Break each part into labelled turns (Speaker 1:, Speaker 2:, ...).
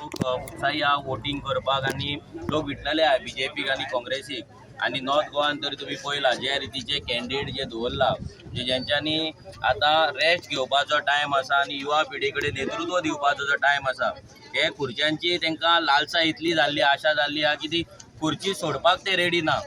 Speaker 1: लोक उत्साही आहा वोटींग करपाक आनी लोक विटलेले आहा बीजेपीक आनी काँग्रेसीक. आनी नॉर्थ गोवान तरी तुमी पळयला जे रितीचे कॅन्डिडेट जे दवरला, जे जेंच्यांनी आतां रेस्ट घेवपाचो टायम आसा आनी युवा पिढी कडेन नेतृत्व दिवपाचो जो टायम आसा, हे खुर्च्यांची तांकां लालसा इतली जाल्ली, आशा जाल्ली आहा की ती खुर्ची सोडपाक ते रेडी ना.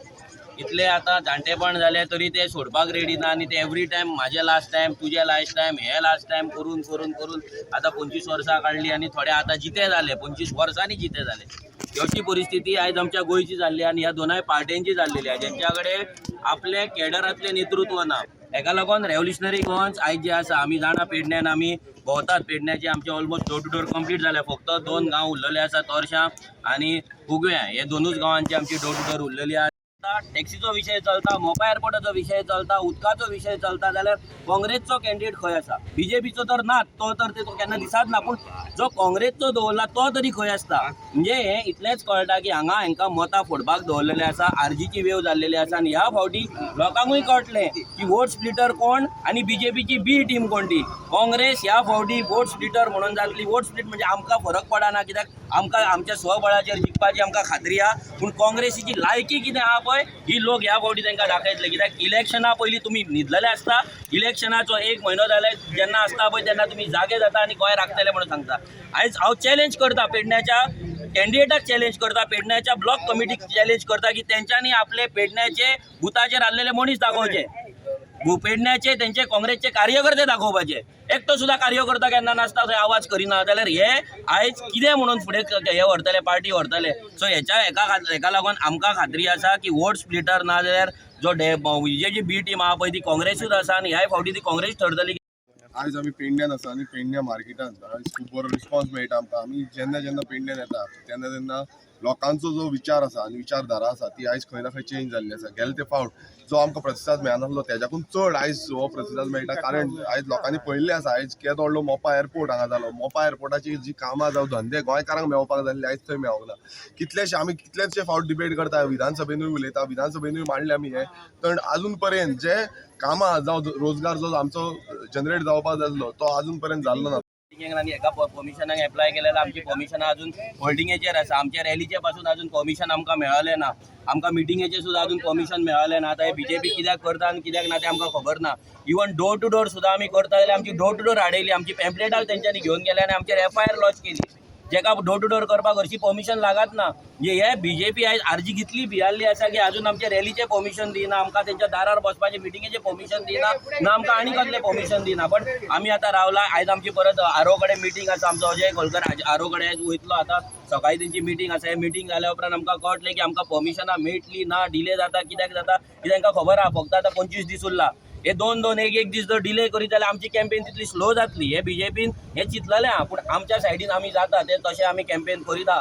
Speaker 1: इतले आतां जाणटेपण जालें तरी ते सोडपाक रेडी ना आनी ते एवरी टायम म्हाजें लास्ट टायम, तुजें लास्ट टायम, हे लास्ट टायम करून करून करून आतां 25 वर्सां काडली आनी थोडे आतां जिते जाले, 25 वर्सांनी जिते जाले. अशी परिस्थिती आयज आमच्या गोंयची जाल्ली आनी ह्या दोनाय पार्ट्यांची जाल्लेली आहा, जेंच्या कडेन आपले केडरांतलें नेतृत्व ना. हेका लागून रेव्होल्युशनरी गोवन्स आयज जे आसा, आमी जाणा, पेडण्यान आमी भोंवतात. पेडण्याचे आमचे almost door to door complete जाले. फक्त दोन गांव उरलेले आसा, तोरशां आनी उगव्यां, हे दोनूच गांवांची आमची डोर टू डोर उरलेली आसा. टॅक्सीचो विशय चलता, मोपा एअरपोर्टाचो विशय चलता, उदकाचो विशय चलता, जाल्यार काँग्रेसचो कॅन्डिडेट खंय आसा? बीजेपीचो तर ना, तो तर ते केन्ना दिसाच ना, पूण जो काँग्रेसचो दवरला तो तरी खंय आसता? म्हणजे हें इतलेंच कळटा की हांगा हांकां मतां फोडपाक दवरलेले आसा. आरजीची वेव जाल्लेली आसा आनी ह्या फावटी लोकांकूय कळटलें की वोट स्प्लिटर कोण आनी बीजेपीची बी टीम कोण ती. काँग्रेस ह्या फावटी वोट स्प्लिटर म्हणून जातली. वोट स्प्लीट म्हणजे आमकां फरक पडना, कित्याक आमकां आमच्या स्वबळाचेर जिखपाची आमकां खात्री आहा. पूण काँग्रेसीची लायकी कितें आहा पळय, ही लोक ह्या फावटी तांकां दाखयतले. कित्याक इलेक्शना पयलीं तुमी न्हिदलेले आसता, इलेक्शनाचो एक म्हयनो जाले जेन्ना आसता पळय, तेन्ना तुमी जागे जाता आनी गोंय राखतले म्हणून सांगता. आयज हांव चॅलेंज करता, पेडण्याच्या कॅन्डिडेटाक चॅलेंज करता, पेडण्याच्या ब्लॉक कमिटीक चॅलेंज करता की तेंच्यांनी आपले पेडण्याचे बुथाचेर आसलेले मनीस दाखोवचे, पेडण्याचे तेंचे काँग्रेसचे कार्यकर्ते दाखोवपाचे. एकटो सुद्दां कार्यकर्ता केन्ना नासता थंय, आवाज करिना, जाल्यार हे आयज कितें म्हणून फुडें हे व्हरतले, पार्टी व्हरतले? सो हेच्या हेका लागून आमकां खात्री आसा की वोट स्प्लिटर ना जाल्यार जो जी बी टीम आहा पळय, ती काँग्रेसूच आसा आनी ह्याय फावटी ती काँग्रेस ठरतली.
Speaker 2: आयज आमी पेडण्यान आसा आनी पेडण्या मार्केटान आयज खूब बरो रिस्पॉन्स मेळटा आमकां. आमी जेन्ना जेन्ना पेडण्यान येता, तेन्ना तेन्ना लोकांचो जो विचार आसा आनी विचारधारा आसा, ती आयज खंय ना खंय चेंज जाल्ली आसा. गेले ते फावट जो आमकां प्रतिसाद मेळनासलो, तेज्याकून चड आयज हो प्रतिसाद मेळटा, कारण आयज लोकांनी पळयल्लें आसा, आयज केदो व्हडलो मोपा एअरपोर्ट हांगा जालो. मोपा एअरपोर्टाची जी कामां जावं धंदे गोंयकारांक मेळपाक जाल्ले, आयज थंय मेळोंक ना. कितलेशे आमी कितलेशे फावट डिबेट करता, विधानसभेनूय उलयता, विधानसभेनूय मांडले आमी हे, तर अजून पर्यंत जे कामां जावं रोजगार जो आमचो जनरेट जावपाक जाल्लो, तो अजून पर्यंत जाल्लो ना.
Speaker 1: आनी हेका परमिशनाक एप्लाय केलें, आमची परमिशनां अजून होल्डिंगेचेर आसा. आमच्या रॅलीचे पासून अजून परमिशन आमकां मेळलें ना. आमकां मिटिंगेचें सुद्दां अजून परमिशन मेळलें ना. आतां हे बीजेपी कित्याक करता आनी कित्याक ना तें आमकां खबर ना. इवन डोर टू डोर सुद्दां आमी करता जाल्यार आमची डोर टू डोर आडयली, आमची पॅम्पलेटां तेंच्यांनी घेवन गेले आनी आमचेर एफआयआर लॉज केली, जेका डोर टू डोर करपाक हरशीं परमिशन लागत ना. म्हणजे हे बीजेपी आयज आरजी कितली भियाल्ली आसा की अजून आमच्या रॅलीचें परमिशन दिना, आमकां तेंच्या दारार बसपाचें मिटिंगेचें परमिशन दिना ना, आमकां आनी कसलें परमिशन दिना. बट आमी आतां रावला. आयज आमची परत आरो कडेन मिटींग आसा. आमचो अजय खोलकर आरो कडेन आयज वयतलो. आतां सकाळी तेंची मिटींग आसा. हे मिटींग जाल्या उपरांत आमकां कळटलें की आमकां परमिशनां मेळटली ना, डिले जाता, कित्याक जाता की तांकां खबर आहा. फक्त आतां 25 दीस उरला. हे दोन दोन एक एक दीस जर डिले करीत जाल्यार आमची कॅम्पेन तितली स्लो जातली. हे बीजेपीन हे चिंतलेलें आहा, पूण आमच्या सायडीन आमी जाता ते तशें आमी कॅम्पेन करीत आहा.